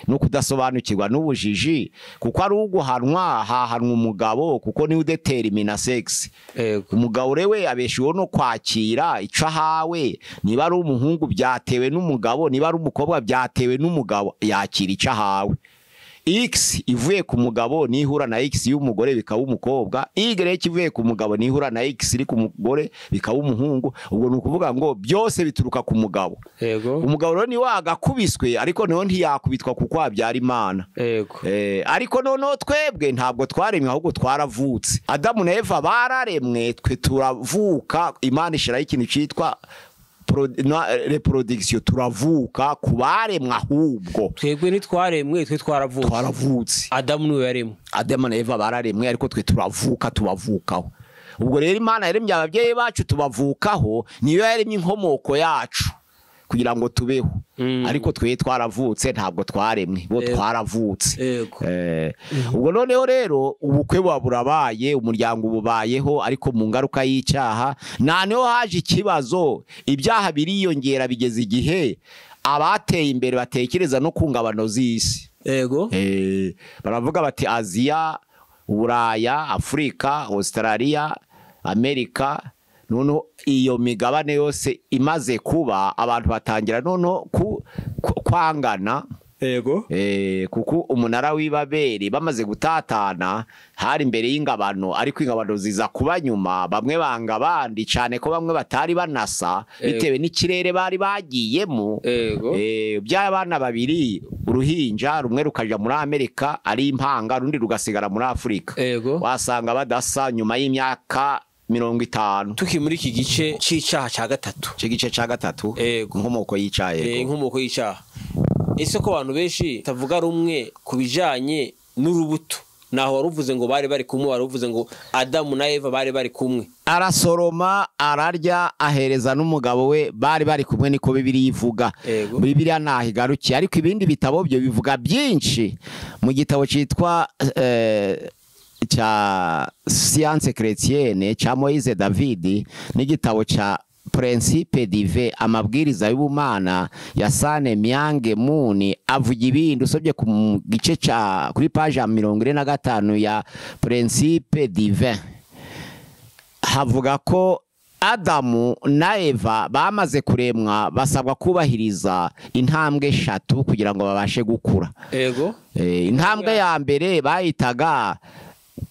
No kudasobanukirwa n'ubujiji, kuko ari uguhanwa hahanwa umugabo kuko niwe udetermina sex. Ego. Umugabo rewe abeshiwe no kwakira ico ahawe, niba ari umuhungu byatewe n'umugabo, niba ari umukobwa byatewe n'umugabo, yakira ico ahawe. X ivuye ku mugabo nihura na X y'umugore bikaba umukobwa, Y ivuye ku mugabo nihura na X iri ku mugore bikaba umuhungu. Ubwo ni ukuvuga ngo byose bituruka ku mugabo. Ego. Umugabo rero ni wagakubiswe, ariko noneho ntiyakubitwa kuko abyara Imana. Ego. Ariko noneho twebwe ntabwo twaremwe ahubwo twaravutse. Adamu na Eva bararemwe, twe turavuka. Imana ishiraho ikintu citwa reproduction, turavuka kubaremwa ahubwo. Twebwe ntitwaremwe, twe twaravutse. Twaravutse. Adamu niwe yaremwe. Adamu na Eva bararemwe, ariko twe turavuka tubavukaho. Ubwo rero Imana yaremye ababyeyi bacu tubavukaho, niyo yaremye inkomoko yacu kugira ngo tubeho. Ariko twe twaravutse ntabwo twaremwe, bo twaravutse. Ubwo noneho rero ubukwe buba burabaye, umuryango ububayeho, ariko mu ngaruka y'icyaha noneho haje ikibazo. Ibyaha biriyongera bigeze igihe abateye imbere batekereza no ku ngabano z'isi. Ego. Baravuga bati Aziya, Buraya, Afurika, Australia, Amerika Noneho iyo migabane yose imaze kuba, abantu batangira noneho kwangana. Yego. Kuko umunara w'ibaberi bamaze gutatana hari imbere y'ingabano, ariko ingabano ziza kuba nyuma, bamwe banga abandi cyane ko bamwe batari banasa bitewe n'ikirere bari bagiyemo. Yego. By'abana babiri, uruhinja rumwe rukaja muri Amerika ari impanga, rundi rugasigara muri Afurika. Yego. Wasanga badasa nyuma y'imyaka 50. Tukiri muri iki gice c'icaha ca gatatu. C'igice ca gatatu. Yego. Inkomoko y'icaha. Yego. Inkomoko y'icaha. Ese ko abantu benshi tavuga rumwe ku bijanye n'urubuto, naho waruvuze ngo bari bari kumwe, waruvuze ngo Adamu na Eva bari bari kumwe. Arasoroma, ararya, ahereza n'umugabo we, bari bari kumwe, niko Bibiliya ivuga. Yego. Bibiliya ntaho igarukiye, ariko ibindi bitabo byo bivuga byinshi. Mu gitabo cyitwa cya Science Chrétienne cya Moise David, n'igitabo cya Principe Divin, amabwiriza y'ubumana ya Sane Myange Muni, avuga ibindi. Usobye ku gice cya kuri page ya 45 ya Principe Divin, havuga ko Adamu na Eva bamaze kuremwa basabwa kubahiriza intambwe eshatu kugira ngo babashe gukura. Yego. Intambwe ya mbere bayitaga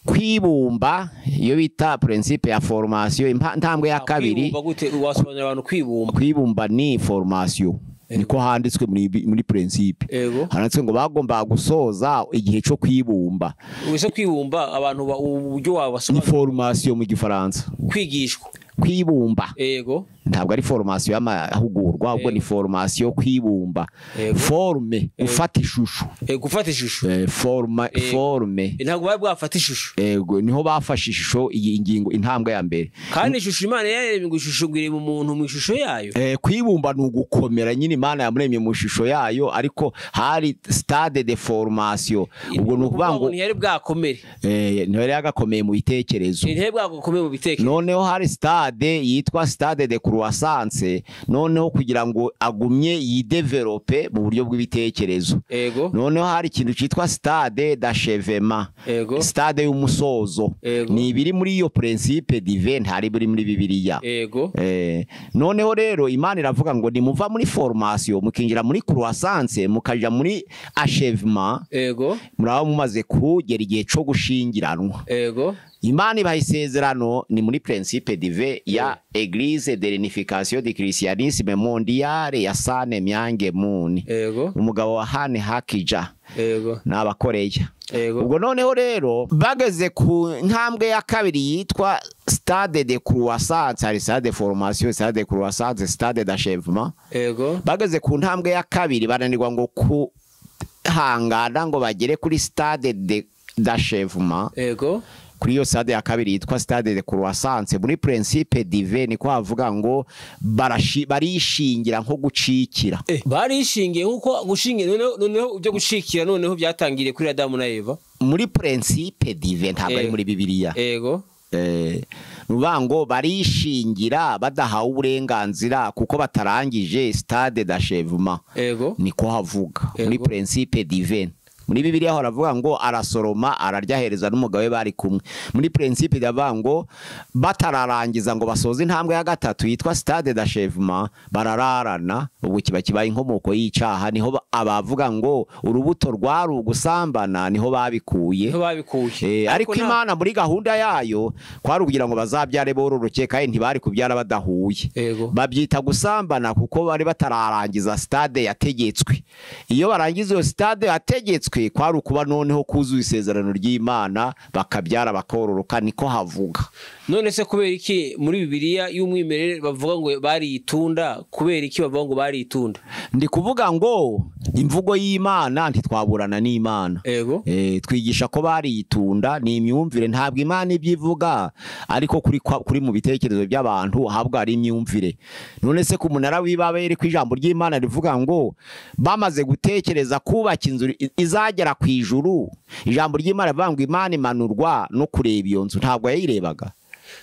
kwibumba, iyo bita principe ya formation. Intambwe ya kabiri, Kwibumba gute? Wasobanurira abantu kwibumba? Kwibumba ni formation, niko handitswe muri principe. Yego. Handitswe ngo bagomba gusoza igihe cyo kwibumba. Ese kwibumba abantu uburyo Ni wabasobanurira? formation mu gifaransa. Kwigishwa. Kwibumba. Yego. Ntabwo ari formation y'amahugurwa, ahubwo ni formation kwibumba. Yego. Forme, gufata ishusho. Gufata ishusho. Forma, forme. Ntabwo bari bwafata ishusho. Yego, niho bafashe ishusho, iyi ngingo, intambwe ya mbere. Kandi ishusho Imana yaremye ngo ishusho ngo irema umuntu mu ishusho yayo. Kwibumba ni ugukomera nyine, Imana yamuremye mu ishusho yayo, ariko hari stade de formation. Ubwo ni ukuvuga ngo ntiyari bwakomere. Ntiyari yagakomeye mu bitekerezo. Ntiyari bwakomeye mu bitekerezo. Noneho hari stade yitwa stade de croissance, noneho kugira ngo agumye yidevelope mu buryo bw'ibitekerezo. Yego. Noneho hari ikintu cyitwa stade d'achèvement. Yego. Stade y'umusozo. Yego. Ni ibiri muri iyo principe divin, ntari biri muri Bibiliya. Yego. Noneho rero Imana iravuga ngo nimuva muri formation mukinjira muri croissance mukaja muri achèvement, Yego. muraba mumaze kugera igihe cyo gushingiranwa. Yego. Imana ibaha isezerano, ni muri principe divin ya Église de l'Unification du Christianisme Mondiale ya Sane Myange Muni. Yego. Umugabo wa Hane Hakija. Yego. Ni abakoreya. Yego. Ubwo noneho rero bageze ku ntambwe ya kabiri yitwa stade de croissance, hari stade de formation, stade de croissance, stade d'achèvement. Yego. Bageze ku ntambwe ya kabiri bananirwa ngo kuhangana ngo bagere kuri stade de d'achèvement. Yego. Kuri iyo stade ya kabiri yitwa stade de croissance muri principe divin, niko havuga ngo barishingira nko gucikira. Barishingiye nkuko gushingira, noneho ibyo gucikira noneho byatangiriye kuri Adamu na Eva. Muri principe divin, ntabwo ari muri Bibiliya. Yego. Nuvuga ngo barishingira badahawe uburenganzira kuko batarangije stade d'achèvement. Yego. Niko havuga muri Yego. principe divin. Muri Bibiliya haravuga ngo arasoroma, ararya, ahereza n'umugabo we bari kumwe. Muri principe iravuga ngo batararangiza ngo basoze intambwe ya gatatu yitwa stade d'achèvement, barararana. Ubu kiba kibaye inkomoko y'icaha, niho abavuga ngo urubuto rwari ugusambana niho babikuye. Niho babikuye. Ariko Imana muri gahunda yayo kwari ukugira ngo bazabyare bororoke, kandi ntibari kubyara badahuye. Yego. Babyita gusambana kuko bari batararangiza stade yategetswe. Iyo barangiza iyo stade yategetswe, kwari ukuba noneho kuzuye isezerano ry'Imana, bakabyara bakororoka, niko havuga. None se kubera iki muri Bibiliya y'umwimerere bavuga ngo bari itunda? Kubera iki bavuga ngo bari itunda? Ndi kuvuga ngo imvugo y'Imana ntitwaburana n'Imana. Yego. Twigisha ko bari itunda, ni imyumvire, ntabwo Imana ibyivuga, ariko kuri mu bitekerezo by'abantu habwa ari imyumvire. None se ku munara w'Ibabeli, ku ijambo ry'Imana rivuga ngo bamaze gutekereza kubaka inzu izagera ku ijuru, ijambo ry'Imana rivuga ngo Imana imanurwa no kureba iyo nzu, ntabwo yayirebaga.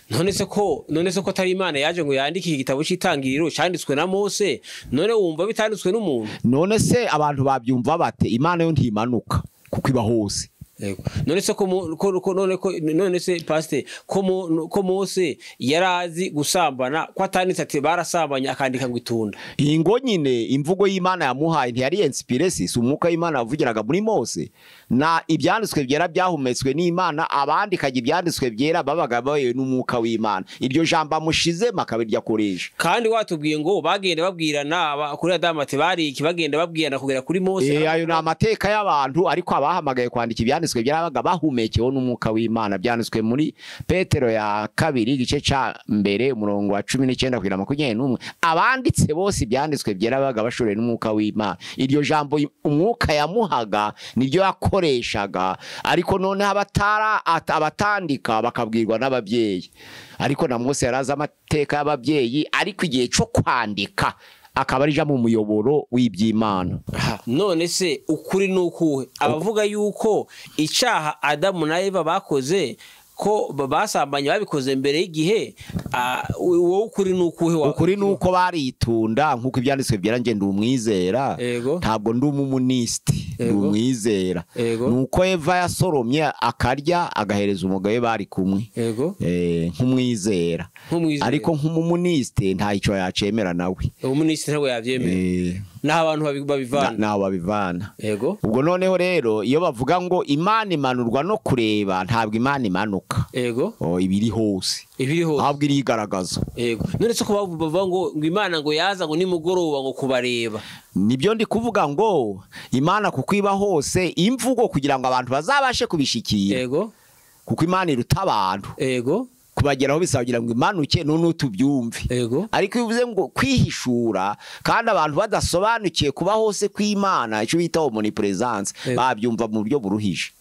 None se ko atari Imana yaje ngo yandike igitabo cy'itangiriro cyanditswe na Mose, none wumva bitanditswe n'umuntu? None se abantu babyumva bate? Imana yo ntimanuka kuko iba hose. Yego. None se ko mo- ko ko- none ko none se pastor, ko Mose yarazi gusambana, ko atanditse ati barasambanye, akandika ngo itunda? Iyi ngo nyine imvugo y'Imana yamuhaye ntiyari inspiré, si umwuka w'Imana wavugiraga muri Mose, na ibyanditswe byera byahumetswe n'Imana. Abandikaga ibyanditswe byera babaga bayobowe n'umwuka w'Imana, iryo jambo amushizemo akabirya akoresha. Kandi watubwiye ngo bagenda babwirana kuri Adamu ati bari iki, bagenda babwirana kugera kuri Mose. Ayo ni amateka y'abantu, ariko abahamagaye kwandika ibyanditswe byarabaga bahumekewe n'umwuka w'Imana. Byanditswe muri Petero ya kabiri, igice ca mbere, umurongo wa 19 kugera 21. Abanditse bose ibyanditswe byera babaga bashorewe n'umwuka w'Imana. Iryo jambo umwuka yamuhaga niryo yakoreshaga, ariko noneho abatandika bakabwirwa n'ababyeyi. Ariko na Mose yarazi amateka y'ababyeyi, ariko igihe cyo kwandika akaba arija mu muyoboro w'iby'Imana. Aha, none se ukuri ni ukuhe? Abavuga yuko icaha Adamu na Eva bakoze, ko basambanye, babikoze mbere y'igihe, wowe ukuri ni ukuhe? Ukuri ni uko baritunda nk'uko ibyanditswe byera. Njye ndi umwizera. Ntabwo ndi umumuniste, ndi umwizera. Ni uko Eva yasoromye akarya, agahereza umugabo we bari kumwe. Nk'umwizera. Nk'umwizera. Ariko nk'umumuniste nta icyo yacemera nawe. Umuminisitiri ntabwo yabyemera. Naho abantu babivana. Naho babivana. Ubwo noneho rero iyo bavuga ngo Imana imanurwa no kureba, ntabwo Imana imanuka. Oh, ibiri hose. Ibiri hose. Ahubwo irigaragaza. Yego, none se ko bavuga ngo Imana ngo yaza ngo nimugoroba ngo kubareba? Nibyo ndi kuvuga ngo Imana kuko iba hose, imvugo kugira ngo abantu bazabashe kubishikira, kuko Imana iruta abantu, kubageraho bisaba kugira ngo imanuke none tubyumve. Ariko iyo uvuze ngo kwihishura, kandi abantu badasobanukiye kuba hose kw'Imana, icyo bita omnipresence, babyumva mu buryo buruhije.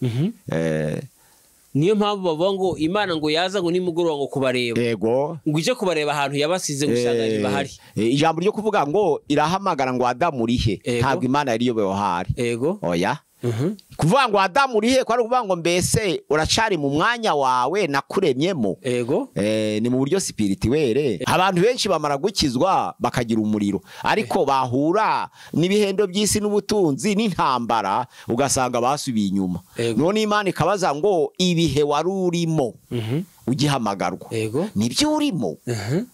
Niyo mpamvu bavuga ngo Imana ngo yaza ngo nimugoroba ngo kubareba, ngo ije kubareba ahantu yabasize, ngo usanga ntibahari. Ijambo ryo kuvuga ngo irahamagara ngo Adamu urihe, ntabwo Imana yari iyobewe aho ari. Oya. Kuvuga ngo Adamu urihe, ko ari ukuvuga ngo mbese uracari mu mwanya wawe nakuremyemo? Ni mu buryo spirituel. Abantu benshi bamara gukizwa bakagira umuriro, ariko bahura n'ibihendo by'isi n'ubutunzi n'intambara, ugasanga basubiye inyuma. None Imana ikabaza ngo ibihe wari urimo ugihamagarwa, nibyo urimo?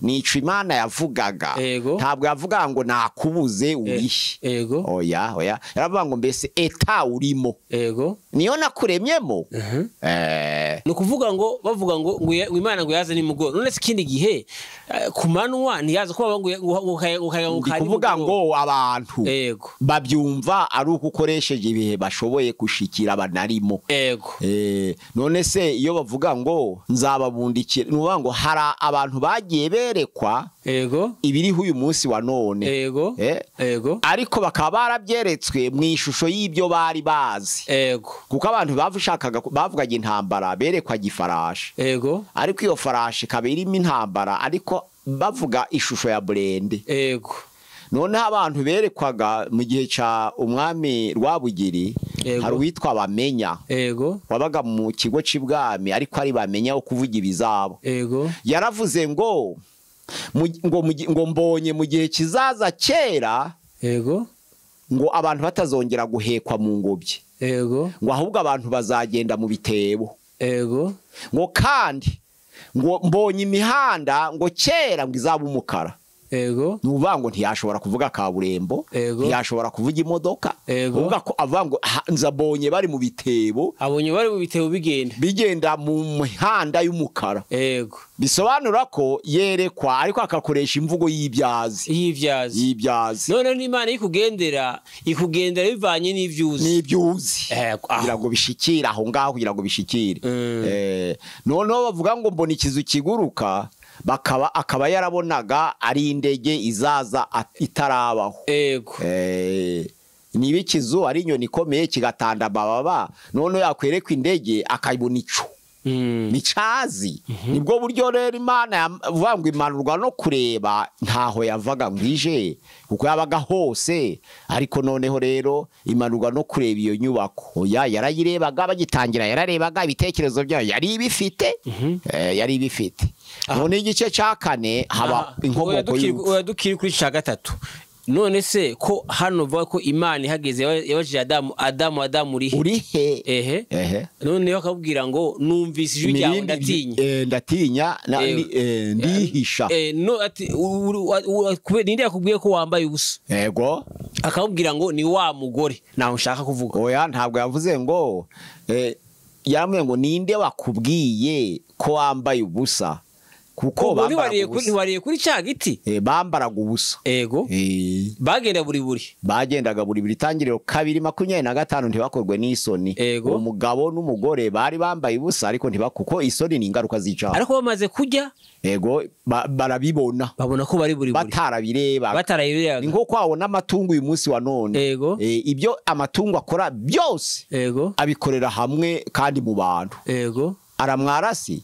Nico Imana yavugaga. Ntabwo yavuga ngo nakubuze, urihe. Oya, oya, yaravuga ngo mbese état urimo niyo nakuremyemo? Ni ukuvuga ngo bavuga ngo Imana ngo yaze nimugoroba, none se ikindi gihe ku manywa ntiyaza? Ko bavuga ngo Ndi kari kuvuga nimugoroba. ngo abantu babyumva ari uko ukoresheje ibihe bashoboye gushikira banarimo. None se iyo bavuga ngo nzababundikira, ni ukuvuga ngo hari abantu bagiye berekwa ibiriho uyu munsi wa none. Ariko bakaba barabyeretswe mu ishusho y'ibyo bari bazi, kuko abantu bavugaga intambara berekwaga ifarashi, ariko iyo farashi ikaba irimo intambara, ariko bavuga ishusho ya blindé. Noneho abantu berekwaga mu gihe cya umwami Rwabugiri, hari uwitwa Bamenya, wabaga mu kigo cy'ibwami, ariko ari Bamenya wo kuvuga ibizabo. Yaravuze ngo mbonye mu gihe kizaza kera, ngo abantu batazongera guhekwa mu ngobyi, ngo ahubwo abantu bazagenda mu bitebo, ngo kandi ngo mbonye imihanda ngo kera ngo izaba umukara. Ni ukuvuga ngo ntiyashobora kuvuga kaburimbo, ntiyashobora kuvuga imodoka. Uvuga ko avuga ngo nzabonye bari mu bitebo. Abonye bari mu bitebo bigenda. Bigenda mu mihanda y'umukara. Bisobanura ko yerekwa, ariko akakoresha imvugo y'ibyazi. Y'ibyazi. Y'ibyazi. None n'Imana ikugendera, ikugendera bivanye n'ivyuzi. N'ibyuzi. Kugira ngo bishikire aho ngaho, kugira ngo bishikire. Noneho bavuga ngo mbona ikizu kiguruka, bakaba akaba yarabonaga ari indege izaza itarabaho. Niba ikizu ari inyoni ikomeye kigatanda amababa, noneho yakwerekwa indege akayibona ico nicazi. Nibwo buryo rero Imana yavuga ngo imanurwa no kureba, ntaho yavaga ngo ije, kuko yabaga hose, ariko noneho rero imanurwa no kureba iyo nyubako. Oya, yarayirebaga bagitangira, yararebaga, ibitekerezo byayo yari ibifite. Yari ibifite. None igice cya kane haba inkomoko y'urupfu. Oya, dukiri kuri ca gatatu. None se ko hano vuga ko Imana ihageze yabajije Adamu, Adamu, Adamu urihe? Urihe? Ehe. Ehe. Noneho akabwira ngo numvise ijwi ryawe ndatinya. Ndatinya ndihisha. No ati ninde yakubwiye ko wambaye ubusa? Yego. Akabwira ngo ni wa mugore naho nshaka kuvuga. Oya, ntabwo yavuze ngo yaramubwiye ngo ninde wakubwiye ko wambaye ubusa, kuko bambaraga kuri cya giti, bambaraga ubusa. Ego. Bagenda buri buri, bagendaga buri buri. Itangiriro 2:25 ntibakorwe n'isoni. Umugabo n'umugore bari bambaye ubusa, ariko ntibakuko isoni ni ingaruka z'icyaha. Ariko bamaze kujya, ego, barabibona, babona ko bari buri buri, batarabireba. Ni nko kwabona amatungo uyu munsi wa none. Ego. Ibyo amatungo akora byose, ego, abikorera hamwe kandi mu bantu. Ego. Aramwarasi.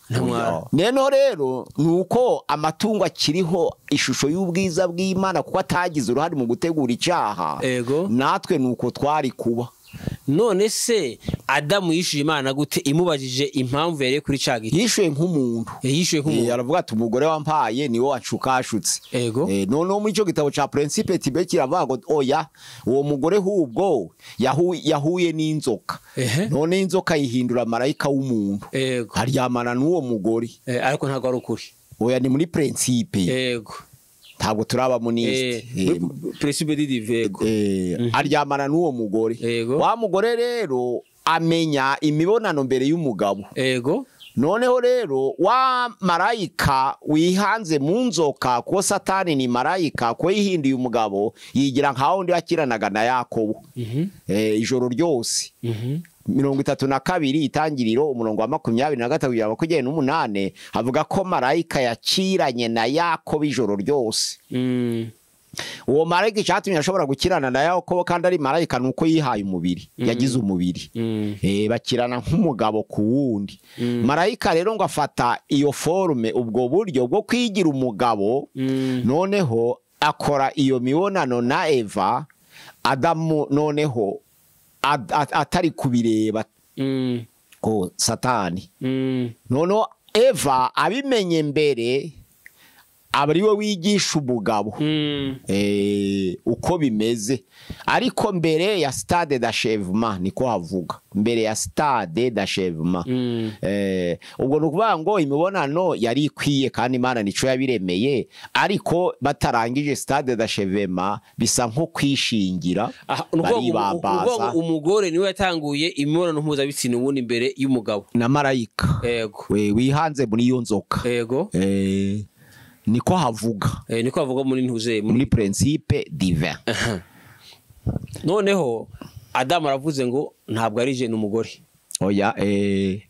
Neno rero nuko amatungo akiriho ishusho y'ubwiza bw'Imana kuko atagize uruhare mu gutegura icyaha. Natwe nuko twari kuba. None se Adamu yishuye Imana gute imubajije impamvu yari kuri cya giti? Yishuye nk'umuntu. Yishuye nk'umuntu. Aravuga ati umugore wampaye niwe wacukashutse. Ego. None muri cyo gitabo cha Principe Tibe kiravuga ngo oya, uwo mugore hubwo yahuye n'inzoka. None inzoka yihindura marayika w'umuntu. Aryamana n'uwo mugore. Ariko ntabwo ari ukuri. Oya, ni muri Principe. Yego. Ntabwo turaba muniste. Principe di divego. Aryamana n'uwo mugore. Wa mugore rero amenya imibonano mbere y'umugabo. Ego. Noneho rero wa marayika wihanze mu nzoka, ko Satani ni marayika, ko yihinduye umugabo yigira nkaho ndi yakiranaga na Yakobo. Ijoro ryose. 32 itangiriro umurongo wa 23 28 havuga ko marayika yakiranye na Yakobo ijoro ryose. Uwo marayika cyatumye ashobora gukirana na Yakobo kandi ari marayika nuko yihaye umubiri, yagize umubiri. Bakirana nk'umugabo ku wundi. Marayika rero ngo afata iyo forme, ubwo buryo bwo kwigira umugabo, noneho akora iyo mibonano na Eva. Adamu noneho atari kubireba ko Satani. Noneho Eva abimenye mbere, abari we wigisha umugabo uko bimeze, ariko mbere ya stade d'achèvement, niko havuga, mbere ya stade d'achèvement. Ubwo nukuvuga ngo imibonano yari ikwiye kandi Imana nico yabiremeye, ariko batarangije stade d'achèvement bisa nko kwishingira. Baribambaza. Umugore niwe yatanguye imibonano mpuzabitsina ubundi mbere y'umugabo na marayika. Yego. We wihanze muri iyo nzoka. Yego. Niko havuga. Niko havuga muri ntuze muri Principe divin. Noneho Adamu aravuze ngo ntabwo ari je n'umugore. Oya,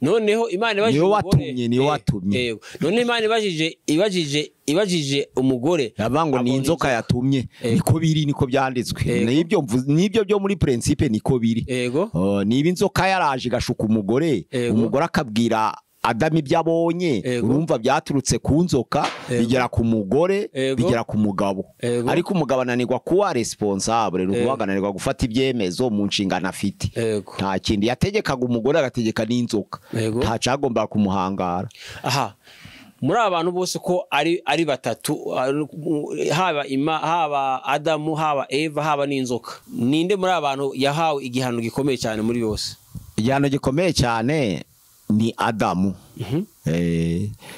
noneho Imana ibajije umugore, niwe watumye. None Imana ibajije umugore, yavuga ngo ni inzoka yatumye. Niko biri, niko byanditswe. Nibyo nibyo byo muri Principe niko biri. Niba inzoka yaraje gashuka umugore, umugore akabwira Adamu ibyo abonye, urumva byaturutse ku nzoka bigera ku mugore, bigera ku mugabo. Ariko umugabo ananirwa kuba responsable, nukuvuga ananirwa gufata ibyemezo mu nshingano afite. Nta kindi yategekaga umugore, agategeka n'inzoka. Nta cyagomba kumuhangara. Aha. Muri abantu bose ko ari batatu, haba Adamu, haba Eva, haba n'inzoka, ninde muri abantu yahawe igihano gikomeye cyane muri bose? Igihano gikomeye cyane ni Adamu.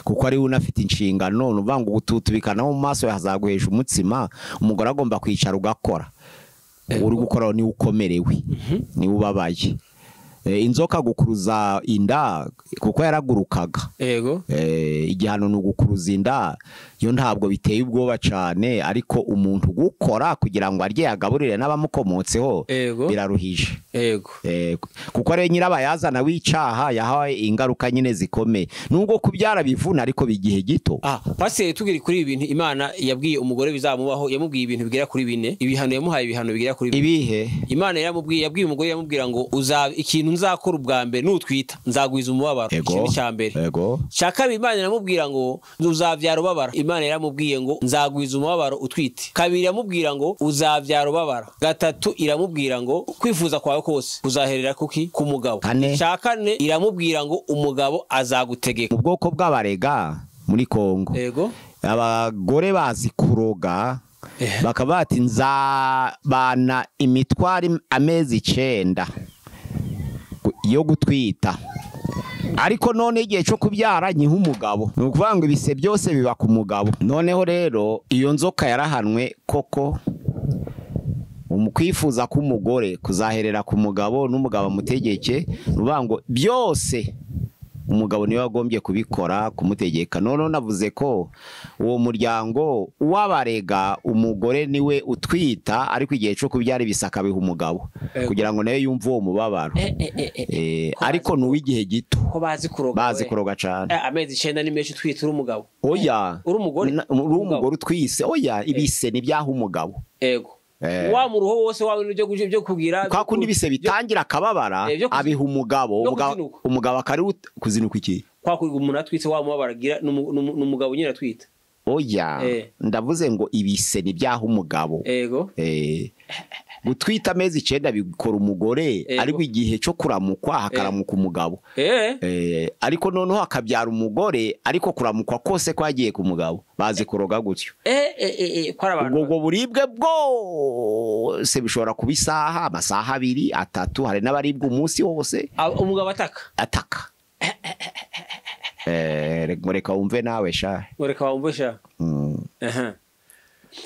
Kuko ari unafite inshingano, nuvuga ngo gututubikana mu maso yazaguhesha umutsima, umugore agomba kwicara ugakora. Uri gukora ni ukomerewe, ni ubabaye. Inzoka gukuruza inda kuko yaragurukaga. Yego. Igihano ni ugukuruza inda, yo ntabwo biteye ubwoba cyane, ariko umuntu gukora kugira ngo arye agaburire n'abamukomotseho biraruhije. Yego. Kuko ari nyirabayazana w'icaha yahawe ingaruka nyine zikomeye. Nubwo kubyara bivuna ariko bigihe gito. Pastor, tugiri kuri ibintu Imana yabwiye umugore bizamubaho, yamubwiye ibintu bigera kuri bine, ibihano yamuhaye ibihano bigera kuri bine. Ibihe? Imana yaramubwiye, yabwiye umugore yamubwira ngo uzaba ikintu nzakora ubwa mbere nutwita nzagwiza umubabaro. Ikintu cya mbere. Yego. Cya kabiri Imana iramubwira ngo uzavyara ubabara. Imana yaramubwiye ngo nzagwiza umubabaro utwite. Kabiri iramubwira ngo uzavyara ubabara. Gatatu iramubwira ngo kwifuza kwawe kose kuzaherera kuki ku mugabo. Cya kane iramubwira ngo umugabo azagutegeka. Mu bwoko bw'abarega muri Kongo. Yego. Abagore bazi kuroga Bakaba bati nzabana imitwaro amezi 9 yo gutwita, ariko none igihe cyo kubyara nyiha umugabo. Ni ukuvuga ngo ibise byose biba ku mugabo. Noneho rero iyo nzoka yarahanwe koko. Umukwifuza k'umugore kuzaherera ku mugabo n'umugabo amutegeke, nuvuga ngo byose umugabo niwe wagombye kubikora kumutegeka. None navuze ko uwo muryango w'abarega umugore niwe utwita, ariko igihe cyo kubyara ibisaka biha umugabo kugira ngo nawe yumve uwo mubabaro. Ariko ni uw'igihe gito. Ko bazi kuroga, bazi kuroga cyane. Amezi 9 ni menshi utwita uri umugabo. Oya, uri umugore, uri umugore utwise. Oya, ibise ni byaha umugabo. Ego. Wa muruho wose wawe n'ibyo byo kugira kwa kundi bise bitangira akababara abiha umugabo, umugabo akari kuzinuka iki kwa kuri umuntu atwitse wa mubabara n'umugabo nyine atwita. Oya, ndavuze ngo ibise ni byaha umugabo. Ego. Gutwita amezi 9 bikora umugore, ariko igihe cyo kuramukwa hakaramuka umugabo. Ariko noneho akabyara umugore, ariko kuramukwa kose kwagiye ku mugabo. Bazi kuroga gutyo. Ubwo buribwe bwose bishobora kuba isaha, amasaha 2, 3, hari n'abaribwa umunsi wose. Umugabo ataka. Reka wumve nawe sha. Reka wumve sha.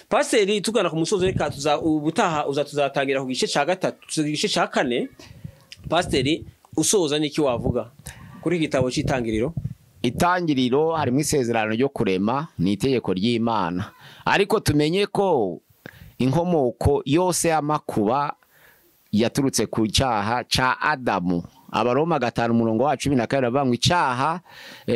Paseri tugana ku musozo, reka ubutaha tuzatangira ku gice ca 3, igice ca 4. Paseri usoza niki wavuga kuri igitabo c'itangiriro? Itangiriro harimo isezerano ryo kurema, ni itegeko ry'Imana. Ariko tumenye ko inkomoko yose y'amakuba yaturutse ku cyaha ca Adamu. Abaroma 5 umurongo wa 12 bavuga ngo icyaha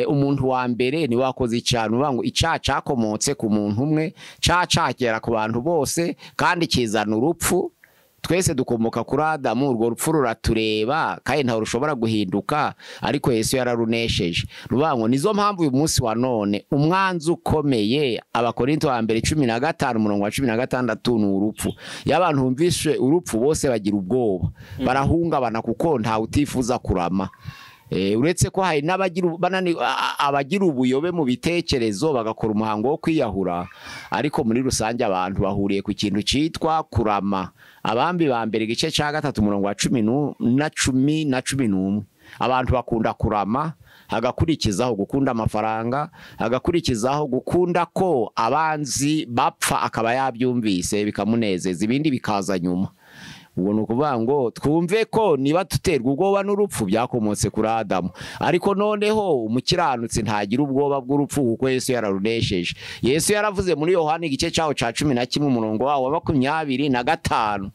umuntu wa mbere ni wakoze icyaha, bavuga ngo icyaha cyakomotse ku muntu umwe, cacakera ku bantu bose kandi kizana urupfu. Twese dukomoka kuri Adamu, urwo rupfu ruratureba kandi ntawe rushobora guhinduka, ariko Yesu yararunesheje. Ruvuga ngo nizo mpamvu uyu munsi wa none umwanzi ukomeye, Abakorinto wa mbere 15 umurongo wa 16 ni urupfu. Iyo abantu bumvise urupfu bose bagira ubwoba, barahungabana kuko ntawe utifuza kurama. Uretse ko hari n'abagira ubuyobe mu bitekerezo bagakora umuhango wo kwiyahura, ariko muri rusange abantu bahuriye ku kintu cyitwa kurama. Abambi ba mbere igice cya 3 umurongo wa 10 na 10 na 11, abantu bakunda kurama, hagakurikizaho gukunda amafaranga, hagakurikizaho gukunda ko abanzi bapfa akaba yabyumvise bikamunezeza, ibindi bikaza nyuma. Ubwo ni ukuvuga ngo twumve ko niba tuterwa ubwoba n'urupfu byakomotse kuri Adamu, ariko noneho umukiranutsi ntagira ubwoba bw'urupfu kuko Yesu yararunesheje. Yesu yaravuze muri Yohana igice cyaho ca 11 umurongo wawo wa 25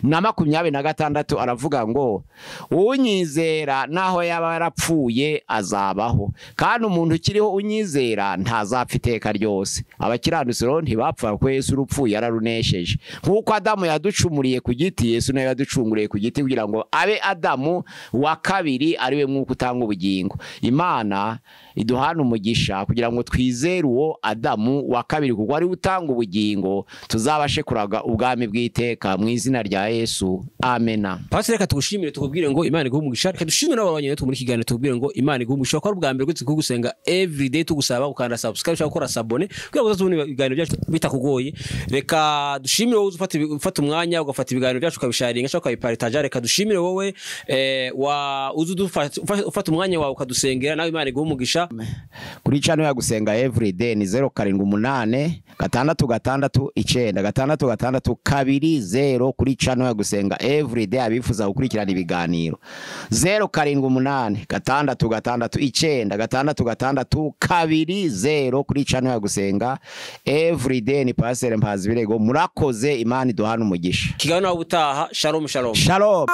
na 26 aravuga ngo unyizera naho yaba yarapfuye azabaho, kandi umuntu ukiriho unyizera ntazapfa iteka ryose. Abakiranutsi rero ntibapfa kuko Yesu urupfu yararunesheje. Nkuko Adamu yaducumuriye ku giti, Yesu nawe yaducunguriye ku giti kugira ngo abe Adamu wa kabiri, ariwe mwuka utanga ubugingo. Imana iduhana umugisha kugira ngo twizere uwo Adamu wa kabiri, kuko ari utanga ubugingo, tuzabashe kuraga ubwami bw'iteka mu izina rya Yesu. Amena. Pastor, reka tugushimire tukubwire ngo Imana iguhe umugisha. Reka dushimire n'ababanye natwe muri kiganiro tukubwire ngo Imana iguhe umugisha. Ko ari ubwa mbere gutse kugusenga everyday tugusaba gukanda subscribe cyangwa gukora s'abonner kugira ngo uzazubone ibiganiro byacu bitakugoye. Reka dushimire wowe ufata umwanya ugafata ibiganiro byacu ukabisharinga cyangwa ukabipartager. Reka dushimire wowe wa ufata umwanya wawe ukadusengera, nawe Imana iguhe umugisha. Kuri channel ya gusenga everyday ni 078 6 6 9 6 6 2 0 kuri channel ya gusenga everyday abifuza gukurikirana ibiganiro. 078 6 6 9 6 6 2 0 kuri channel ya gusenga everyday ni Pastor Mpazibirego. Murakoze, Imana iduhana umugisha. Kiganiro ubutaha. Shalom shalom. Shalom.